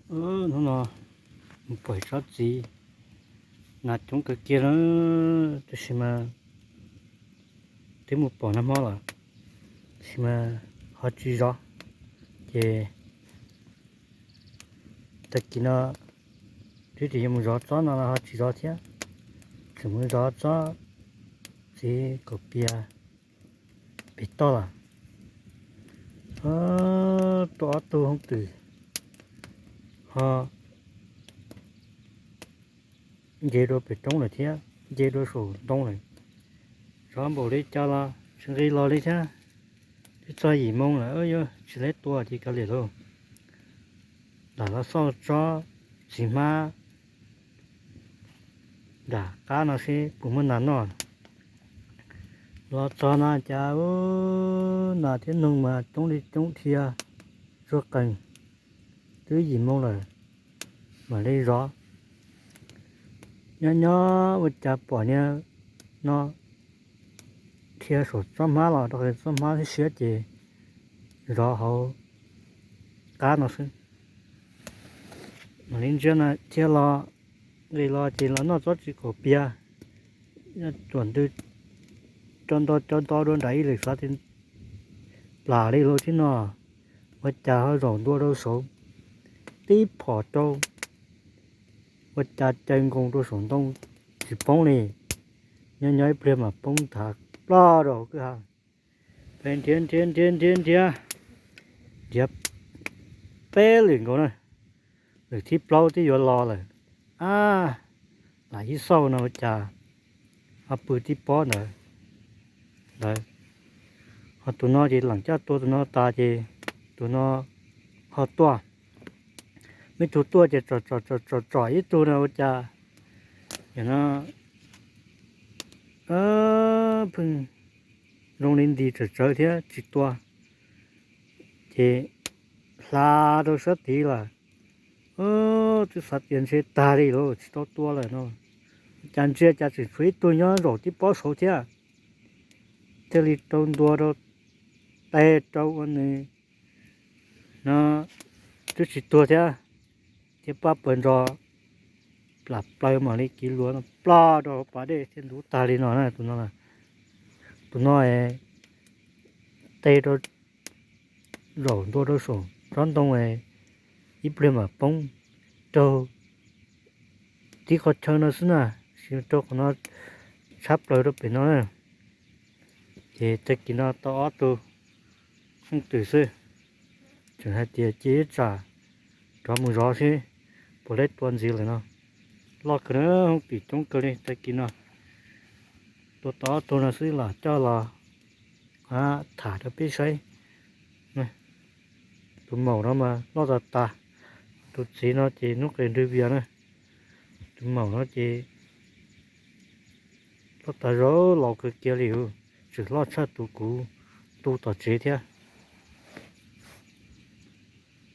Hnub no mus pom tsob txiv, nas coob kawg kiag na, tab sis mas twb mus pom nag hmo lawm, tab sis mas ho tsis zov, ces tag kis no twb tsis yuav mus zov tsob no los ho tsis zov thiab, tseem mus zov tsob txiv kaum pias pem toj lawm. Tuaj ob tug hooj twm ho nce dua pem roob lawm thiab, nce dua saum ntoo lawm. Zov npaum li cas los tsis nqis los li thiab. Twb txog yim moo lawm, yuav tsis leb tua ces kav liam lauj. Lam los xauj tsob txiv hmab nram qab no seb puas muaj nas noj. Los txog no cas nas thiab noog mas coob li coob dhia, zuag qees. Twb yim moo lawm mam li zov. Nyob nyob ua cas pom niag no dhia saum tsob hmab los rau qhov tsob hmab siab siab ces zov hauv qab no xwb. Mam li ntsia na dhia los, nqis los ces los noj tsob txiv kaum pias, tsuam ntws co nto co nto dua nram ib lwm xav tias plam li lauj thiab no, ua cas ho zaum ntua rau saud tib phom rau, ua cas caw nkoos rau saum ntoo tsis poob li. Nyob nyob ib pliag mas poob nthav ploj rau hauv kwj ha. Peb nrhiav nrhiav nrhiav nrhiav nrhiav, nrhiav peb lwm nkaus na, lwm thib plaub twb yuav los lawm. Ab, lam ib xauj no ua cas ho pw tib pob ntawd ntawd. Ho tus no ces lam coj tua tus no tas ces tus no ho tuaj. Muaj ib tug tuaj ces tsom tsom tsom tsom ib tug no ua cas no pheej zoo li nti tsawv tsawv thiab tsis tua, ces hla rau sab tid lawm. Twb xav tias ntshe tag li lawm tsis tau tua lawm no, cas ntsia cas tseem tshuav ib tug nyob zaum tib pob saud thiab. Thiaj li rau ntua rau tes rau ua nws no twb tsis tuag thiab, thiab pab pawg ntso plam plaws mam li kiv luav no ploj rau hauv pas dej thiab ntub tag li no na tus no. Tus no tes rau zaum ntua rau saum tsob ntoo, ib pliag mam poob raug tib qhov chaw no xwb na, sis raug qhov no tshab plaws rau pem no na. Ces tag kis no tau ob tug hooj twm xwb, tseem hais tias cia ib tsam rov mus zov seb puas leb tua ntxiv lawm no. Loj kawg na, hooj twm coob kawg li tag kis no. Tua tau ob tug no xwb los coj los tham rau peb saib. Tus maum no mas loj tas tas, tus txiv no ces hnub qes nrwg vias na. Tus maum no ces loj tas zog, laus kawg kiag li, tseem loj tshaj tus kuv tu tom tsev thiab.